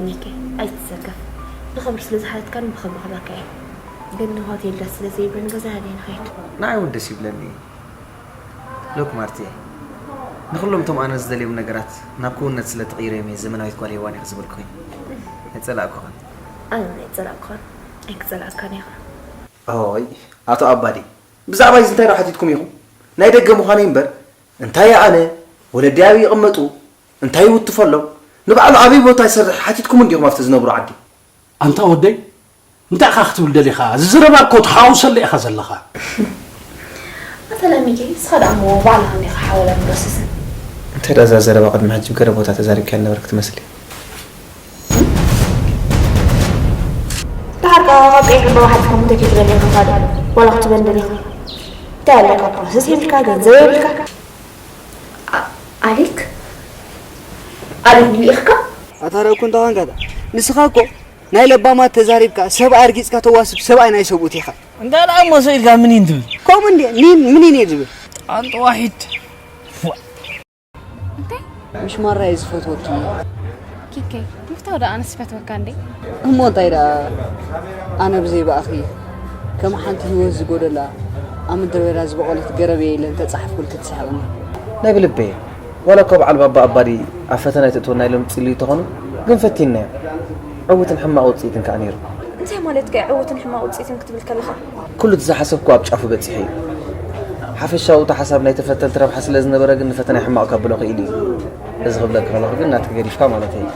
ሚኪ፣ ኣይትሰከፍ። ንኽብሪ ስለ ዝሓተትካኒ ብኽብሪ ክህበካ እየ። ግን ንሆቴል ደስ ስለ ዘይብለኒ ገዛይ ኣደይ ንኸይድ። ንዓይ እውን ደስ ይብለኒ። ሎክ ማርቲ፣ ንኹሎም እቶም ኣነ ዝደልዮም ነገራት ናብ ክውንነት ስለ ትቕይሮም እየ ዘመናዊት ጓል ሄዋን ኢኺ ዝበልኩኺ። ኣይጸላእኩኽን። ኣነ እውን ኣይጸላእኩኻን። ኣይክጸላእካን ኢኻ። ኦይ፣ ኣቶ ኣባዲ፣ ብዛዕባ እዚ እንታይ ዶ ሓቲትኩም ኢኹም? ናይ ደገ ምዃነይ እምበር፣ እንታይ ኣነ፣ ወለዲ ኣበይ ይቕመጡ፣ እንታይ ይውትፈሎም፣ ንባዕሉ ኣበይ ቦታ ይሰርሕ ሓቲትኩም እንዲኹም ኣብቲ ዝነብሮ ዓዲ። ኣንታ ወደይ፣ እንታይ ኢኻ ክትብል ደሊኻ? እዚ ዘረባ እኮ ትሓውሰሉ ኢኻ ዘለኻ። ኣታ ላሚከይ፣ ንስኻ ደኣ እሞ ባዕልኻ እንዲኻ ሓወላ ምረስስን። እንታይ ደኣ እዛ ዘረባ ቅድሚ ሕጂ ገለ ቦታ ተዛሪብካያ ነበርክ ትመስሊ። ደሓር ከኣ ካብ ቀይሕ ዕምባባ ሓሊፍካ እንታይ ክትበለኒ ኢኻ ካልእ? ዋላ ክትበኒ ደሊኻ? እንታይ ኣለካ? ፕሮሰስ የብልካ፣ ገንዘብ የብልካ። ኣ-፣ ኣሊክ? ኣሊክ ልኢኽካ? ኣታ ረእኩ እንተኾንካ ዳ? ንስኻ እኮ ናይ ለባማት ተዛሪብካ፣ ሰብኣይ ኣርጊጽካ ተዋስብ ሰብኣይ ናይ ሰብኡት ኢኻ። እንታይ ደኣ እሞ ስኢልካ ምን ኢን ትብል? ከምኡ እንዴ? ምን፣ ምን ኢን እየ ዝብል? ኣንጥዋሒት። እንታይ? ምሽ ማራ እየ ዝፈትወኪ። ኪከይ፣ ምፍታው ደኣ ኣነስ ዝፈትወካ እንዴ? እሞ እንታይ ደኣ ኣነ ብዘይ ብኣኺ ከም ሓንቲ ህይወት ዝጎደላ ኣብ ምድረ በዳ ዝበቖለት ገረብ እየ ኢለን ተጻሓፍኩልኪ ትስሕቕኒ። ናይ ብልበይ ዋላ እኳ በዓል ባባ ኣባዲ ኣብ ፈተና ኣይተእትወና ኢሎም ጽልዩ ተኾኑ ግን ፈቲንናዮ። ዕውትን ሕማቕ ውጽኢትን ከኣ ነይሩ። እንታይ ማለትካ እዩ ዕውትን ሕማቕ ውጽኢትን ክትብል ከለኻ? ኩሉ እቲ ዝሓሰብኩዎ ኣብ ጫፉ በጺሑ እዩ። ሓፈሻዊ እቲ ሓሳብ ናይ ተፈተንቲ ረብሓ ስለ ዝነበረ ግን ንፈተናይ ሕማቕ ከብሎ ክኢሉ እዩ። እዚ ክብለኪ ከለኹ ግን ናትኪ ገዲፍካ ማለተይ እዩ።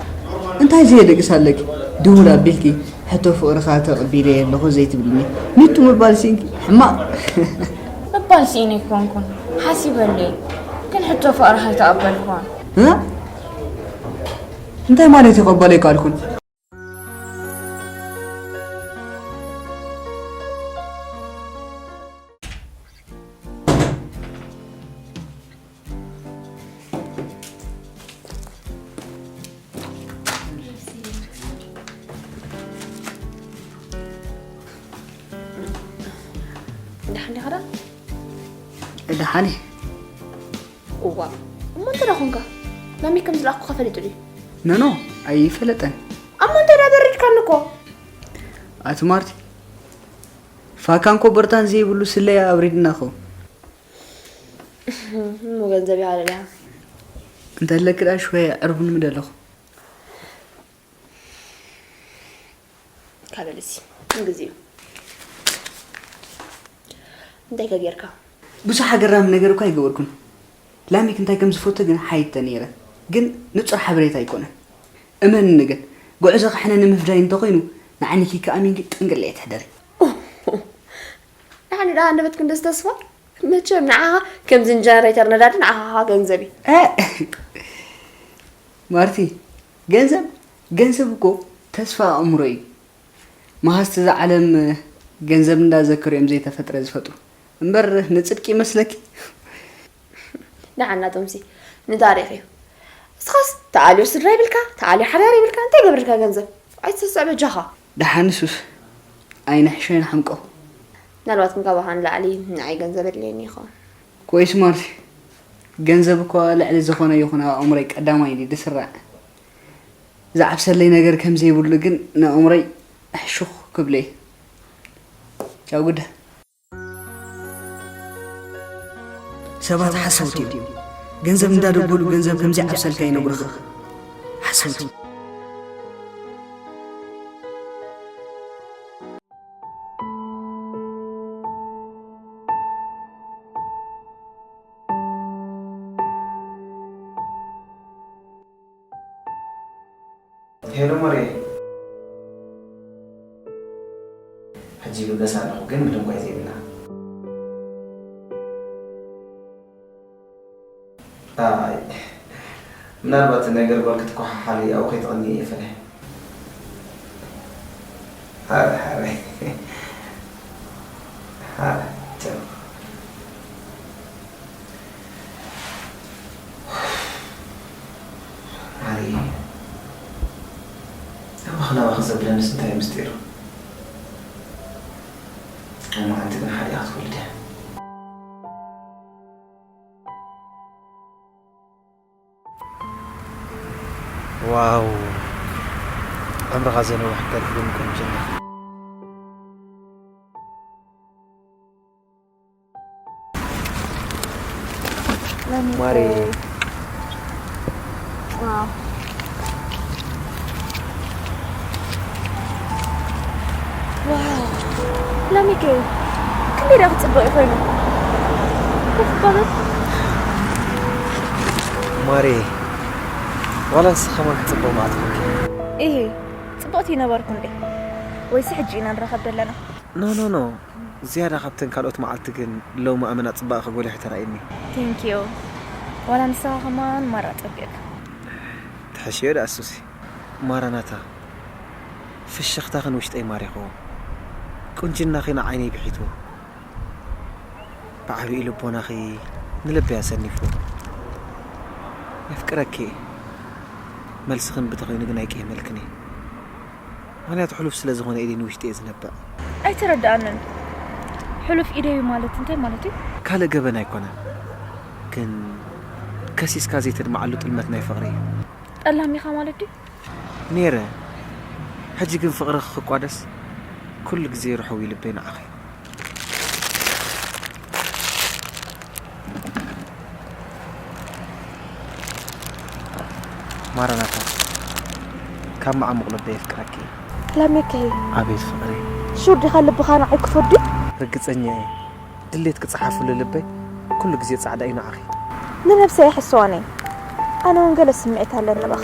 እንታይ ዘየደቅስ ኣለኪ? ድውል ኣቢልኪ ሕቶ ፍቕርኻ ተቐቢለዮ ኣለኹ ዘይትብልኒ? ኒቱ ምባል ስኢንኪ? ሕማቕ። ምባል ስኢነ ኣይኮንኩን፣ ሓሲበሉ እየ። ግን ሕቶ ፍቕርኻ ኣይተቐበልኩዎን። እ? እንታይ ማለት እዩ ክቕበሎ ኣይከኣልኩን? ደሓን ዲኻ ደኣ? ደሓን እየ። እዋ፣ እሞ እንታይ ደኣ ኾንካ? ላሚ ከም ዝለኣኹኻ ፈሊጡ ድዩ? ኖ፣ ኖ፣ ኣይፈለጠን። እሞ እንታይ ደኣ በሪድካኒ እኮ? ኣቲ ማርቲ፣ ፋካን ኮቦርታን ዘይብሉ ስለያ ኣብሪድና እኮ። እሞ ገንዘብ ይሃለላ። እንተለኪ ደኣ ሽወያ ዕርፉኒ ምደለኹ። ካበልሲ፣ ምን ግዜኡ። እንታይ ከ ጌርካ? ብዙሕ ኣገራሚ ነገር እኳ ኣይገበርኩን። ላሚክ እንታይ ከም ዝፈቱ ግን ሓይተ ነይረ። ግን ንጹር ሓበሬታ ኣይኮነን። እመንኒ ግን፣ ጉዕዞ ክሕነ ንምፍዳይ እንተኾይኑ፣ ንዓይንኪ ከኣሚንኪ ጥንቅልዒ ትሕደሪ። ንዓኒ ደኣ ሃንደበት ክንደስ ተስፋ? መቸም ንዓኻ ከምዚ ንጀነሬተር ነዳዲ ንዓኻ ገንዘብ እዩ። እ! ማርቲ፣ ገንዘብ፣ ገንዘብ እኮ ተስፋ ኣእምሮ እዩ። መሃዝቲ እዛ ዓለም ገንዘብ እንዳዘከሩ እዮም ዘይተፈጥረ ዝፈጥሩ። እምበር ንጽድቂ ይመስለኪ? ንዓና ቶምሲ ንታሪኽ እዩ። እስኻስ ተኣልዮ ስድራ ይብልካ፣ ተኣልዮ ሓዳር ይብልካ፣ እንታይ ገብርልካ ገንዘብ? ኣይትሰስዕ በጃኻ። ደሓን ንሱስ ኣይንሕሾ ኣይንሓምቆ። ምናልባት ግን ካባኻ ንላዕሊ ንዓይ ገንዘብ የድልየኒ ይኸውን። ኮይስ ማርቲ፣ ገንዘብ እኳ ልዕሊ ዝኾነ ይኹን ኣብ ኣእምሮይ ቀዳማይ ድዩ ዝስራዕ? ዝዓብሰለይ ነገር ከም ዘይብሉ ግን ንኣእምሮይ ሕሹኽ ክብሎ እየ። ቻው ግዳ። ሰባት ሓሰውቲ እዮም። ገንዘብ እንዳደጎሉ ገንዘብ ከም ዘይዓብሰልካ ይነግሩኻ። ሓሰውቲ። ሄሎ ማርየ፣ ሕጂ ብገስ ኣለኹ ግን ምንም ጓይ ዘይብላ። ኣይ፣ ምናልባት ነገር ጓል ክትኮሓሓሊ ኣብኡ ከይትቕኒ እየ ፈለ። ሓረ፣ ሓረ። ሓረ፣ ቻው። ሓሪ፣ ናባኺ ናባኺ ዘብለንስ እንታይ እዩ ምስጢሩ? ሎማዓንቲ ግን ሓዲኣ ክትወልድ እያ። ዋው፣ ዕምርኻ ዘንውሕ ከልብን ቁንጅና። ማሬ። ዋው። ዋው። ላሚከ፣ ክንደይ ደኣ ክጽብቕ እዩ ኮይኑ። ኮፍ በል። ማሬ፣ ዋላ ንስኻ ከማን ክጽብቕ መዓት ኮንኪ። ኢሂ፣ ጽብቕቲ ይነበርኩ እንዴ? ወይሲ ሕጂ ኢና ንራኸብ ዘለና? ኖ ኖ ኖ፣ ዝያዳ ካብተን ካልኦት መዓልቲ ግን ሎሚ ኣመና ጽባቐኺ ጎሊሑ ተራእዩኒ። ቴንኪዩ። ዋላ ንስኻ ከማን ማራ ጸቢቕካ። ትሕሽዮ ደኣ ሱሲ። ማራናታ፣ ፍሽኽታኽን ውሽጠይ ማሪኽዎ። ቁንጅናኺ ንዓይነይ ብሒትዎ። ብዓቢኡ ልቦናኺ ንልበይ ኣሰኒፍዎ። የፍቅረኪ እየ። መልስኽን ብተኾይኑ ግን ኣይቅየመልክን እየ። ምኽንያቱ ሕሉፍ ስለ ዝኾነ ኢደይ ንውሽጢ እየ ዝነብዕ። ኣይተረድኣንን። ሕሉፍ ኢደዩ ማለት እንታይ ማለት እዩ? ካልእ ገበን ኣይኮነን። ግን ከሲስካ ዘይተድምዓሉ ጥልመት ናይ ፍቕሪ እዩ። ጠላም ኢኻ ማለት ድዩ? ነይረ። ሕጂ ግን ፍቕርኺ ክቋደስ ኩሉ ግዜ ርሑው እዩ ልበይ ንዓኺ። ማራናታ፣ ካብ መዓሙቕ ልበይ የፍቅረኪ። ላሜከይ፣ ኣቤት ፍቕሪ። ሹር ዲኻ ልብኻ ንዓይ ክፈዱ? ርግጸኛ እየ። ድሌት ክጸሓፍሉ ልበይ ኩሉ ግዜ ጻዕዳ እዩ ንዓኺ። ንነብሰይ ኣይሕስዋን እየ። ኣነ እውን ገለ ስምዒት ኣለኒ በኻ።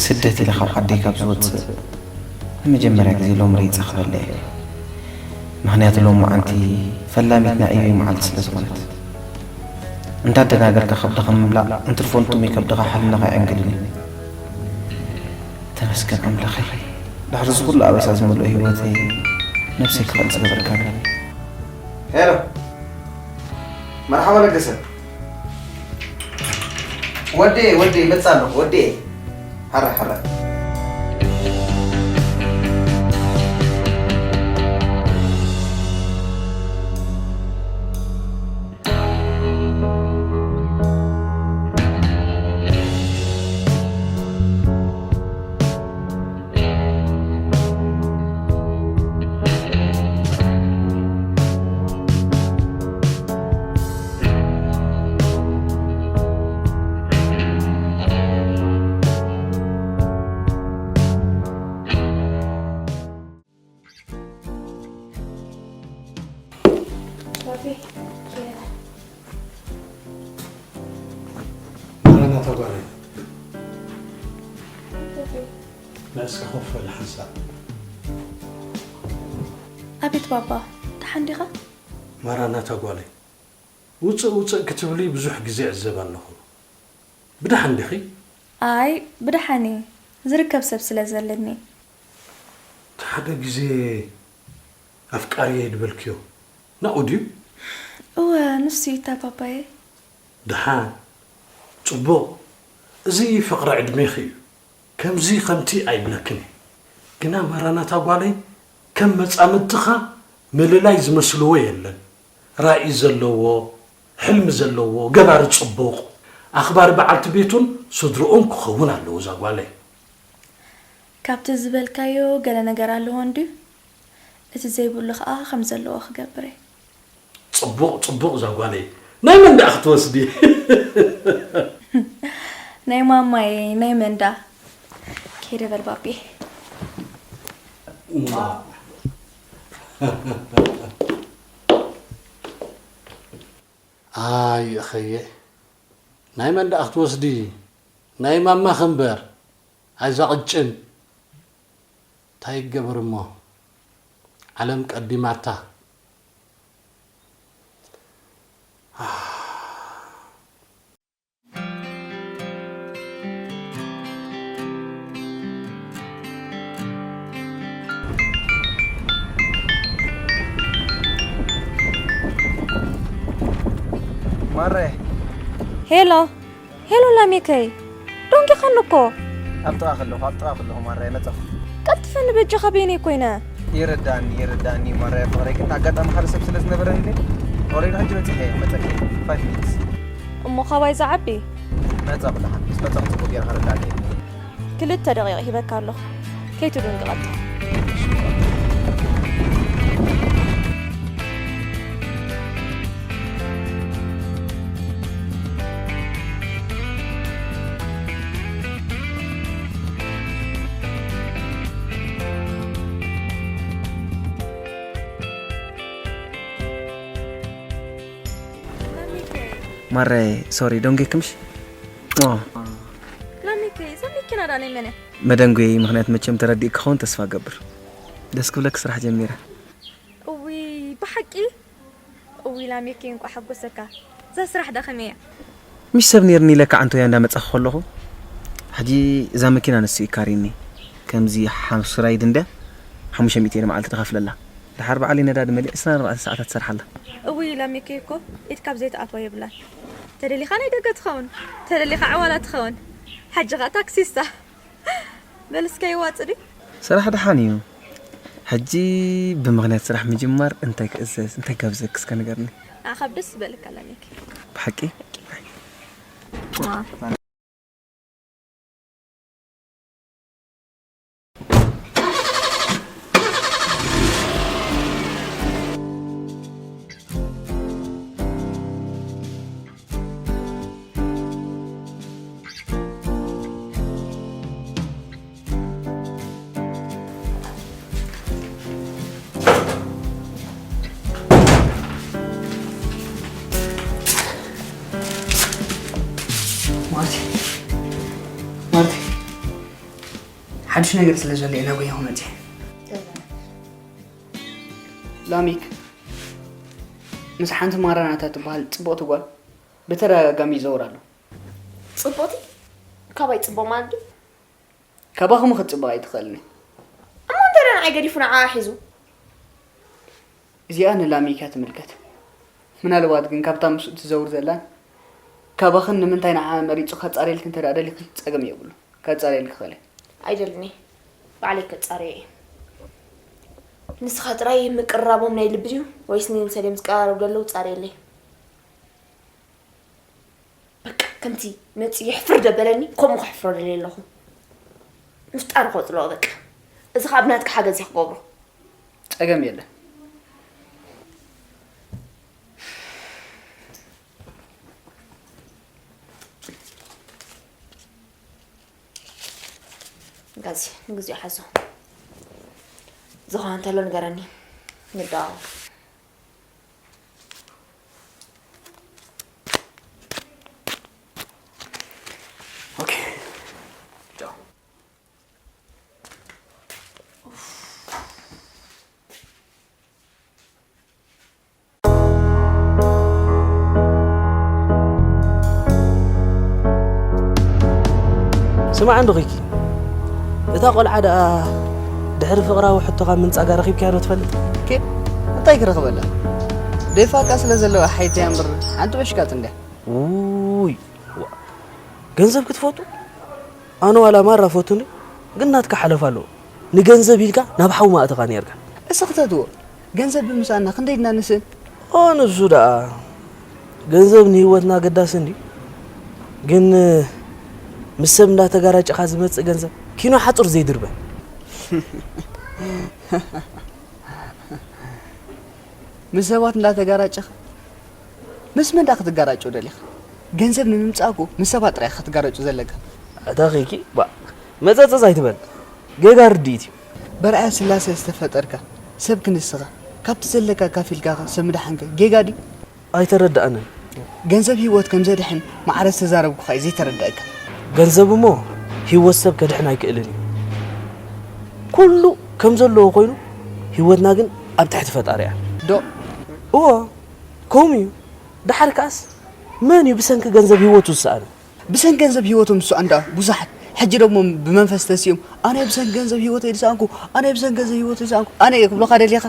ስደት ኢለ ካብ ዓደይ ካብ ዝወፅእ ንመጀመርያ ግዜ ሎሚ ርኢፀ ክበለ እየ። ምኽንያቱ ሎሚ መዓንቲ ፈላሚትና ኢዩ መዓልቲ ስለ ዝኾነት። እንዳደናገርካ ከብድኻ ምብላዕ እንትርፎ ንጥሙይ ከብድኻ ሕልናኻ ይዕንግልን እዩ። ተመስገን ኣምላኸይ፣ ድሕሪ እዚ ኩሉ ኣበሳ ዝመልኦ ህይወተይ ነብሰይ ክቐልስ ገበርካኒ። ሄሎ፣ መርሓባ ለገሰ። ወዴ ወዴ ይመጽእ ኣለኹ ወዴ። ሓራ ሓራ። ማራናታ ጓለይ፣ ንእስኪ ኮፍ በሊ ሓንሳብ። ኣቤት ባባ፣ ሓንዲኻ? ማራናታ ጓለይ፣ ውፅእ ውፅእ ክትብሊ ብዙሕ ግዜ ዕዘብ ኣለኹ። ብደሓን ዲኺ? ኣይ፣ ብደሓን እየ። ዝርከብ ሰብ ስለ ዘለኒ። እቲ ሓደ ግዜ ኣፍቃሪየይ ድበልክዮ ናኡ ድዩ? እወ፣ ንሱ እዩ እታ ፓፓየ። ደሓን፣ ጽቡቕ። እዚ ፍቕሪ ዕድሜኺ እዩ። ከምዚ ከምቲ ኣይብለክን እየ። ግና ማራናታ ጓለይ፣ ከም መጻምድትኻ ምልላይ ዝመስልዎ የለን። ራኢ ዘለዎ፣ ሕልሚ ዘለዎ፣ ገባሪ ጽቡቕ፣ ኣኽባሪ በዓልቲ ቤቱን ስድርኡን ክኸውን ኣለዎ እዛ ጓለይ። ካብቲ ዝበልካዮ ገለ ነገር ኣለዎ እንድዩ? እቲ ዘይብሉ ኸኣ ከም ዘለዎ ክገብር እየ። ጽቡቕ፣ ጽቡቕ እዛ ጓለይ። ናይ መን ደኣ ክትወስዲ? ናይ ማማየ፣ ናይ መን ደኣ? ከይደ በል ባቢ። ኣይ እኸየ፣ ናይ መን ደኣ ክትወስዲ? ናይ ማማኺ እምበር፣ ኣይዛ ቅጭን። እንታይ ይገበር እሞ፣ ዓለም ቀዲማታ። ማረ ሄሎ ሄሎ ላሜከይ፣ ደንጊኻኒ እኮ። ኣብ ጥቓ ከለኹ ኣብ ጥቓ ከለኹ ማረ መጻኹ። ቀልጥፈኒ በጃኻ፣ በይነይ ኮይነ። ይርዳኒ ይርዳኒ ማረ ፍቕረይ፣ ግን ኣጋጣሚ ካልእ ሰብ ስለ ዝነበረኒ ግን ኦሬዲ ሕጂ በጺሐ እየ ክመጸኪ። ፋይቭ ሚኒትስ። እሞ ካባይ ዝዓቢ? መጻኹ ደሓን፣ ምስ መጻኹ ጽቡቕ ጌርካ ርዳኒ። ክልተ ደቂቕ ሂበካ ኣለኹ። ከይትድንግቐካ። ማረ ሶሪ ዶንጌክምሽ ላሚከይ እዛ መኪና ዳ ናይ መን እያ? መደንጎየይ ምኽንያት መቸም ተረዲእ ክኸውን ተስፋ ገብር። ደስ ክብለክ ስራሕ ጀሚረ። እውይ ብሓቂ እውይ ላሜከይ እንቋ ሓጎሰካ። እዛ ስራሕ ዳ ከመይ እያ? ምሽ ሰብ ነይርኒ ኢለ ከዓ እንቶያ እንዳመጻኹ ከለኹ ሕጂ እዛ መኪና ንሱ እዩ ካሪኒ። ከምዚ ሓምሱ ራይድ እንደ ሓሙሽተ ሚእቲ እየ ንመዓልቲ ድኸፍለላ። ድሓር በዓለይ ነዳዲ መሊእ ዕስራን ኣርባዕተን ሰዓታት ትሰርሓላ። እውይ ላሜከይ እኮ ኢድ ካብ ዘይትኣትዋ የብላን። ተደሊኻ ናይ ደገ ትኸውን፣ ተደሊኻ ዕዋላ ትኸውን። ሓጂ ኸኣ ታክሲስታ። በል እስከ ይዋጽእ ድዩ? ስራሕ ደሓን እዩ። ሕጂ ብምኽንያት ስራሕ ምጅማር እንታይ ክእዘዝ እንታይ ክጋብዘኪ እስከ ንገርኒ። ንዓኻ ብደስ ዝበለካ ላሜክ። ብሓቂ? ማርቲ ማርቲ ሓድሽ ነገር ስለ ዘሎ ኢና ጉያ መፅሐ ላሚክ ምስ ሓንቲ ማራናታ ትበሃል ፅቡቕቲ ጓል ብተደጋጋሚ ይዘውር ኣሎ። ፅቡቕቲ? ካባይ ፅቡቕ ማለት ድዩ? ካባኹም ክትፅበቕ ኣይትኽእልን። እሞ እንታይ ደኣ ንዓይ ገዲፉ ንዓኣ ሒዙ? እዚኣ ንላሚካ ትምልከት። ምናልባት ግን ካብታ ምስኡ ትዘውር ዘላን ካባኽን ንምንታይ ንዓኣ መሪጹ ከጻርየልኪ እንተ ደኣ ደሊኺ ጸገም የብሉን። ከጻርየልኪ ይኽእል እየ። ኣይደልን እየ። ባዕለይ ከጻርዮ እየ። ንስኻ ጥራይ ምቅርራቦም ናይ ልቢ ድዩ ወይስ ንሰሌም ዝቀራረቡ ደለዉ ጻርየለይ? በቃ ከምቲ መጺኡ የሕፍር ደበለኒ ከምኡ ከሕፍሮ ደልየ ኣለኹ። ምፍጣር ከጽልኦ በቃ። እዚ ኸኣ ብናትካ ሓገዝ እየ ክገብሮ። ጸገም የለን። ጋዚ ንግዚኡ ሓዞ። ዝኾነ እንተሎ ንገረኒ። ንደዋወል። ኦኬ። ቻው። ስማዕ እንዶ ኪኪ፣ እታ ቆልዓ ደኣ ድሕሪ ፍቕራዊ ሕቶኻ ምንጻጋ ረኺብካያ ዶ ትፈልጥ? ኬ እንታይ ክረኽበላ? ደፋካ ስለ ዘለዋ ሓይተያ እምበር ሓንቲ በሽካጥ እንድያ። ውይ፣ ዋ፣ ገንዘብ ክትፈቱ? ኣነ ዋላ ማራ ፈቱኒ፣ ግን ናትካ ሓለፋ ኣለዎ። ንገንዘብ ኢልካ ናብ ሓዊ ማእተኻ ነርካ። እስኺ ተትዎ፣ ገንዘብ ብምሳና ክንደይ ድና ንስእን? ኦ፣ ንሱ ደኣ ገንዘብ ንህይወትና ኣገዳሲ እንድዩ። ግን ምስ ሰብ እንዳተጋራጨኻ ዝመጽእ ገንዘብ ኪኖ ሓጹር ዘይድርበ። ምስ ሰባት እንዳተጋራጨኻ ምስ መን ደኣ ክትጋራጮ ደሊኻ? ገንዘብ ንምምጻእ እኮ ምስ ሰባት ጥራይ ኢኻ ክትጋራጮ ዘለካ። ኣታ ኺኪ፣ ባ፣ መጸጸጽ ኣይትበል። ጌጋ ርድኢት እዩ። በርኣያ ስላሴ ዝተፈጠርካ ሰብ ክንስኻ፣ ካብቲ ዘለካ ካፊልካ ሰብ ምድሓንከ ጌጋ ድዩ? ኣይተረድኣንን። ገንዘብ ህይወት ከም ዘድሕን ማዕረ ዝተዛረብኩኻ እዩ ዘይተረድኣካ። ገንዘብ እሞ ህይወት ሰብ ከድሕን ኣይክእልን እዩ። ኩሉ ከም ዘለዎ ኮይኑ ህይወትና ግን ኣብ ትሕቲ ፈጣሪ እያ። ዶ? እዎ፣ ከምኡ እዩ። ደሓር ከኣስ መን እዩ ብሰንኪ ገንዘብ ህይወቱ ዝሰኣነ? ብሰንኪ ገንዘብ ህይወቶም ዝሰኣኑ ደኣ ብዙሓት። ሕጂ ደሞ ብመንፈስ ተሲኦም፣ "ኣነ ብሰንኪ ገንዘብ ህይወተይ ዝሰኣንኩ፣ ኣነ ብሰንኪ ገንዘብ ህይወተይ ዝሰኣንኩ፣ ኣነ እየ" ክብሉኻ ደሊኻ?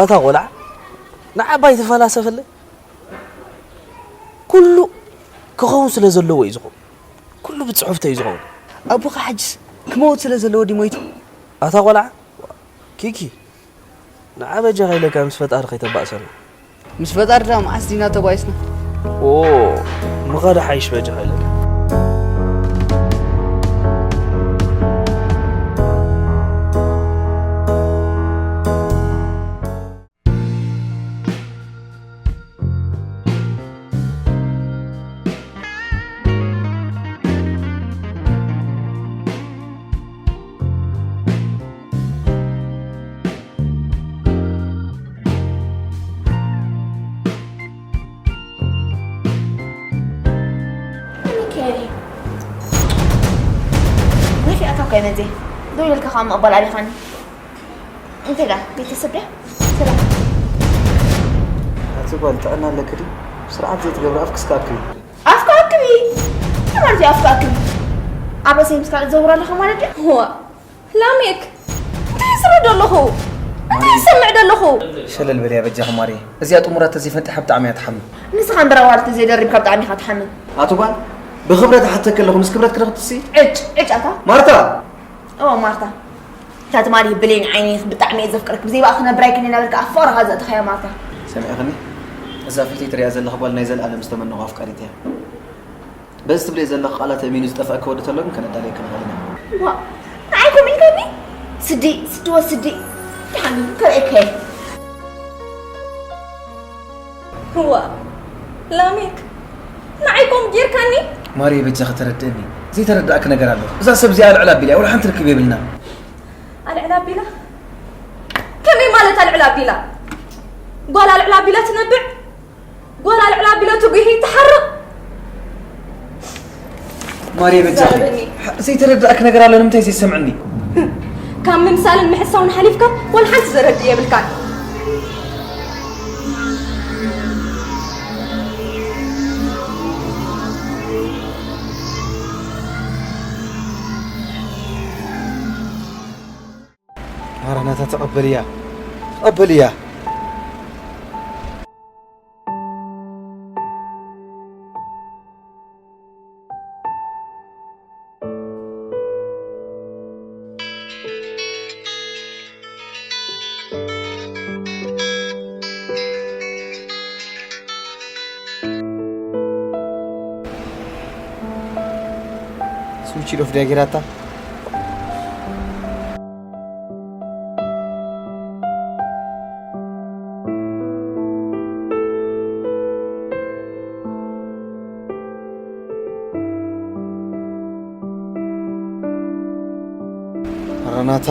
ኣታ ቆልዓ፣ ንዓባ ኣይትፈላሰፈለይ። ኩሉ ክኸውን ስለ ዘለዎ እዩ ዝኸውን። ኩሉ ብጽሑፍተይ እዩ ዝኸውን። ኣቦኻ ሕጅስ ክመውት ስለ ዘለዎ ድዩ ሞይቱ? ኣታ ቆልዓ፣ ኪኪ፣ ንዓ በጃኻ ኢለካ ምስ ፈጣሪ ከይተባእሰና። ምስ ፈጣሪ ደኣ መዓስ ዲና ተባኢስና? ኦ፣ ምኻድ ሓይሽ በጃኻ ኢለካ። ሚካኤል፣ ናፊቓካ እኮ እየ መጽየ። ደው ኢለልካ ከኣ ምቕባል ኣቢኻኒ። እንታይ ደኣ ቤተሰብ ድያ? ሰላም። ኣቲ ጓል ጥዕና ኣለኪ ድዩ? ስርዓት ዘይትገብሪ ኣፍኪ እስከ ኣክቢ። ኣፍካ ኣክቢ? እንታይ ማለት እዩ ኣፍካ ኣክቢ? ኣብ ርእሰይ ምስ ካልእ ትዘውር ኣለኻ ማለት ድዩ? እዋ፣ ላሜክ፣ እንታይ ይስረ ደለኹ? እንታይ ይሰምዕ ደለኹ? ሸለል በልያ በጃኺ ማርየ። እዚኣ ጥሙራ ተዘይፈንጢሓ ብጣዕሚ እያ ትሓምም። ንስኻ እምበር ኣዋልድ ተዘይደሪብካ ብጣዕሚ ኢኻ ትሓምም። ኣቲ ጓል፣ ብኽብረት እሓተኪ ኣለኹ፣ ምስ ክብረት ክረኽትሲ? ዕጭ፣ ዕጭ ኣታ። ማርታ! እዋ ማርታ። እታ ትማሊ ብሌን ዓይኒ ብጣዕሚ እየ ዘፍቅረኪ፣ ብዘይ ብኣኺ ክነብር ኣይክእልን እናበልካ ኣብ ፍቕርኻ ዘእተኻያ ማርታ። ሰሚዕኽኒ? እዛ ፊተይ ትሪኣ ዘለኺ ጓል ናይ ዘለኣለም ዝተመነኹ ኣፍቃሪት እያ። በዚ ትብልዮ ዘለኺ ቃላት ኣእሚኑ ዝጠፍኣኪ ወዲ ተሎ ግን ከነዳልየኪ ንኽእል ኢና። ዋ፣ ንዓይ ከምኡ ኢልካኒ? ስዲ፣ ስዲ ወስዲ። ደሓን ከርእየካ እየ። እዋ፣ ላሜክ፣ ንዓይ ከምኡ ጌርካኒ? ማርየ፣ በጃኺ ተረድእኒ። ዘይተረድኣኪ ነገር ኣሎ። እዛ ሰብ እዚኣ ኣልዕል ኣቢላ እያ፣ ወላ ሓንቲ ርክብ የብልናን። ኣልዕል ኣቢላ? ከመይ ማለት ኣልዕል ኣቢላ? ጓል ኣልዕል ኣቢላ ትነብዕ? ጓል ኣልዕል ኣቢላ ትጉሂ፣ ትሓርቕ? ማርየ፣ በጃኺ። ዘረበኒ። ዘይተረድኣኪ ነገር ኣሎ፣ ንምንታይ ዘይሰምዕኒ? ካብ ምምሳልን ምሕሳውን ሓሊፍካ ዋላ ሓንቲ ዘረድእ የብልካን። ማራናታ፣ ተቐበልያ፣ ተቐበልያ። ስዊች ኦፍ ዲያ ጌራታ። ረናታ።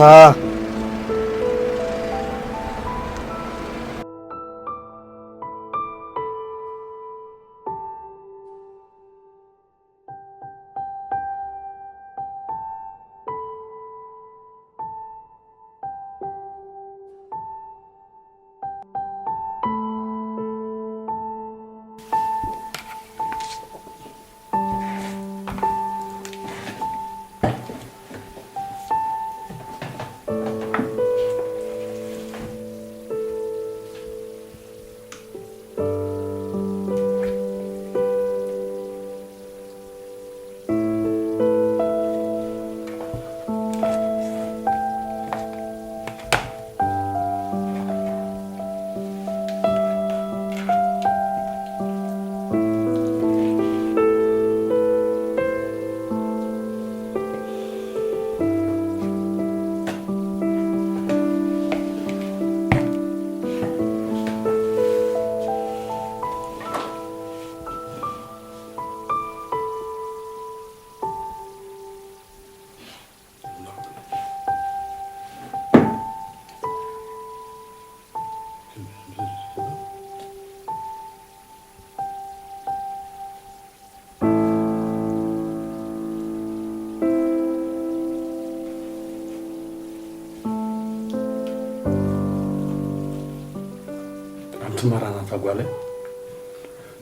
መራናታ ጓለይ፣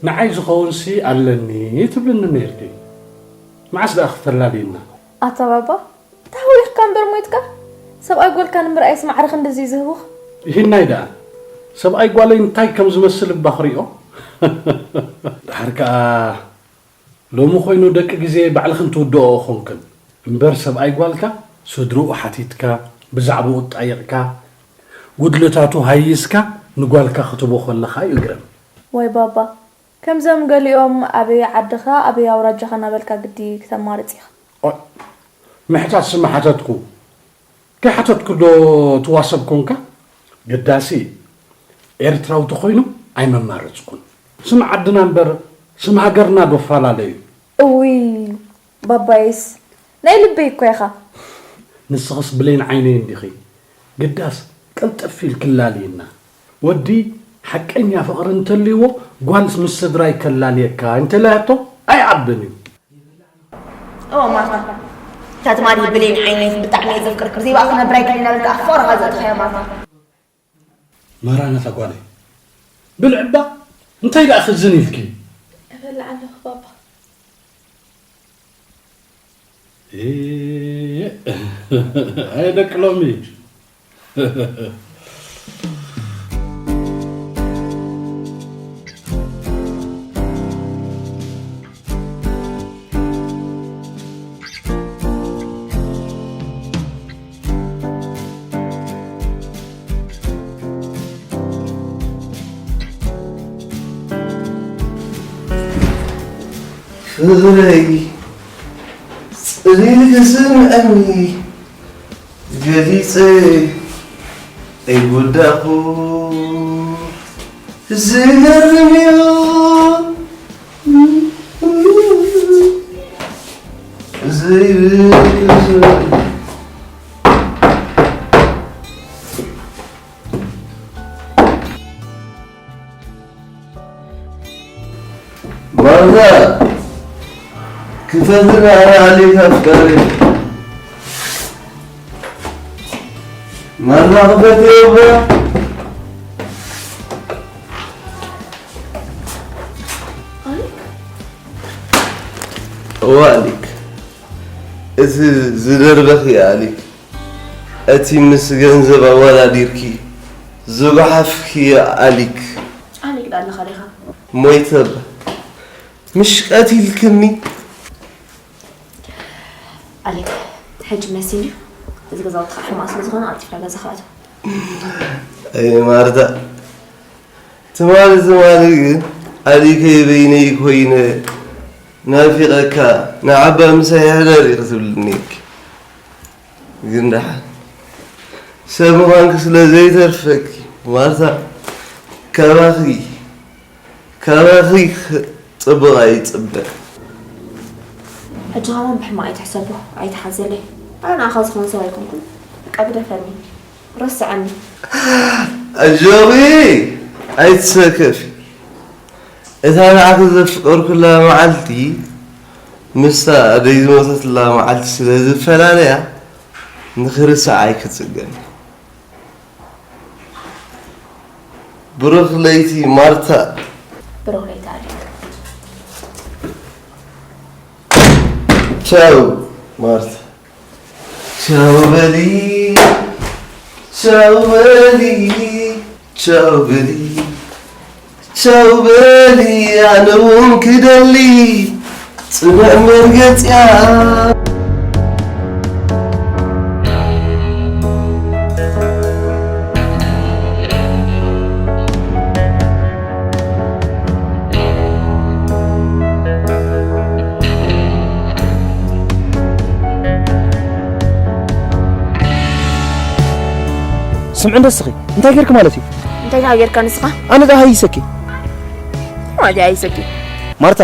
ንዓይ ዝኸውንሲ ኣለኒ ትብልኒ ነይርኪ። መዓስ ደኣ ክተላልይና? ኣታ ባባ፣ ተሃዊኽካ እምበር ሞይትካ? ሰብኣይ ጓልካ ንምርኣይስ ማዕረ ክንድዚ ዝህውኽ? ይህናይ ደኣ፣ ሰብኣይ ጓለይ እንታይ ከም ዝመስል እባ ክሪኦ። ደሓር ከኣ ሎሚ ኮይኑ ደቂ ግዜ ባዕልኽን ትውድኦ ኾንክን። እምበር ሰብኣይ ጓልካ ስድርኡ ሓቲትካ፣ ብዛዕባኡ ጠይቕካ፣ ጉድለታቱ ሃይስካ ንጓልካ ክትቦ ከለኻ እዩ ግረም። ወይ ባባ፣ ከምዞም ገሊኦም ኣበይ ዓድኻ፣ ኣበይ ኣውራጃኻ እናበልካ ግዲ ክተማርጽ ኢኻ። ኦይ፣ ምሕታት ስማ ሓተትኩ። ከይሓተትኩ ዶ ትዋሰብ ኮንካ? ገዳሲ ኤርትራዊ ተኾይኑ ኣይመማረጽኩን። ስም ዓድና እምበር ስም ሃገርና ዶ ፈላለዩ? እውይ ባባይስ ናይ ልበይ እኮ ኢኻ። ንስኽስ ብሌን ዓይነይ እንዲኺ። ግዳስ ቀልጠፍ ኢልኪ ላልይና። ወዲ ሓቀኛ ፍቕሪ እንተልይዎ ጓል ምስ ስድራይ ከላልየካ እንተኢላቶ ኣይዓብን እዩ። እወ ማርታ፣ እታ ትማሊ ብሌን ዓይነይ ብጣዕሚ እየ ዘፍቅርክ፣ ብዘይባኣ ክነብር ኣይክእልን እናበልካ ኣፍ ፍቕርኻ ዘእተኻያ ማርታ። መራናታ ጓለይ፣ ብልዕባ እንታይ ደኣ ክዝን ኢልኪ? እበልዕ ኣለኹ ባባ። እ፣ ኣይ ደቂ ሎሚ። ፍቕረይ ጽሊል ክስምዐኒ ገሊጸ ኣይጎዳእኩ ዝገርም እዩ። ዘይብል ማርታ ክፈትኒ ኣነ ኣሊክ ኣፍቃሪ ማርታ ክፈትዮ እባ። እዋ ኣሊክ፣ እቲ ዝደርበኺ ኣሊክ፣ እቲ ምስ ገንዘብ ኣወዳዲርኪ ዝጓሓፍኪ ኣሊክ። ኣሊክ ዳኣ ኣለኻ ዲኻ? ሞይተ እባ። ምሽ ቀቲልክኒ። ኣሌክ፣ ሕጂ መሲሉ እዩ። እዚ ገዛውቲ ከዓ ሕማቕ ስለ ዝኾነ ቀልጢፍና ገዛ ክኣቱ። ኣይ ማርታ፣ ትማሊ ትማሊ ግን ኣሊከይ በይነይ ኮይነ ናፊቐካ ንዓባ ምሳይ ሕደር ኢኺ ትብልኒ ነይርኪ። ግን ደሓን ሰብ ምዃንኪ ስለ ዘይተርፈኪ ማርታ፣ ካባኺ ካባኺ ጽቡቕ ኣይጽበ። ሕጂ ኸማን ብሕማቕ ኣይትሕሰቦ፣ ኣይትሓዘለይ። ኣነ ንዓኻ ዝኾን ሰብ ኣይኮንኩን። በቃ ግደፈኒ። ረስዓኒ። ኣጆኺ፣ ኣይትሰከፊ። እታ ንዓኺ ዘፍቀርኩላ መዓልቲ ምስታ ኣደይ ዝሞተትላ መዓልቲ ስለ ዝፈላለያ ንኽርስዓ ኣይክጽገም። ብሩኽ ለይቲ ማርታ። ብሩኽ ለይቲ ኣሌክ። ቻው ማርታ። ቻው በሊ፣ ቻው በሊ፣ ቻው በሊ፣ ቻው በሊ፣ ኣነ እውን ክደሊ ጽኑዕ መርገጽያ። ስምዒ እንዶ እስኺ እንታይ ጌርኪ ማለት እዩ? እንታይ ደኣ ጌርካ ንስኻ? ኣነ ደኣ ሃይሰኪ። ማለት ሃይሰኪ። ማርታ፣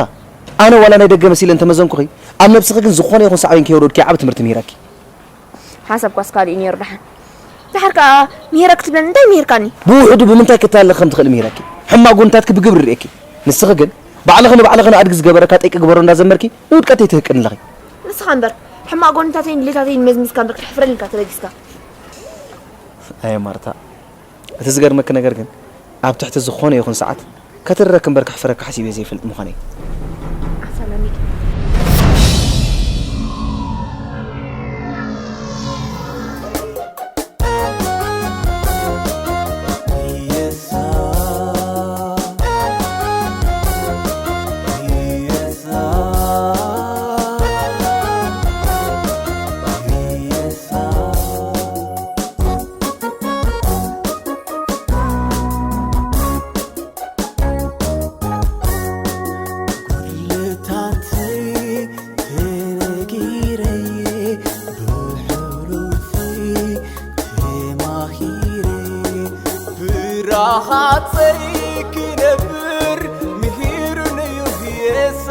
ኣነ ዋላ ናይ ደገ መሲለ እንተመዘንኩኺ፣ ኣብ ነብስኺ ግን ዝኾነ ይኹን ሳዕቤን ከየውረድኪ ዓቢ ትምህርቲ ምሂረኪ። ሓሳብኳስ ካልእ እዩ ነይሩ ደሓን። ደሓር ከኣ ምሂረኪ ትብለኒ እንታይ ምሂርካኒ? ብውሑዱ ብምንታይ ክተሃልኺ ከም ትኽእሊ ምሂረኪ። ሕማቕ ጎንታትኪ ብግብሪ ርእየኪ። ንስኺ ግን ባዕልኺ ንባዕልኺ ንኣድጊ ዝገበረካ ጠይቂ ግበሮ እንዳዘመርኪ ንውድቀተይ ትህቅኒ ኣለኺ። ንስኻ እምበር ሕማቕ ጎንታተይን ድሌታተይን መዝሚዝካ እምበር ክትሕፍረኒ ኢልካ ተበጊስካ። ኣየ ማርታ፣ እቲ ዝገርመኪ ነገር ግን ኣብ ትሕቲ ዝኾነ ይኹን ሰዓት ከትረክ እምበር ከሕፍረካ ሓሲበ ዘይፈልጥ ምዃነይ። ኣሰላሚት ጉድለታተይ ተነጊረየ ብሕሉፈይ ተማሂረ ብራኻተይ ክነብር ምሂሩነዩ ህየሳ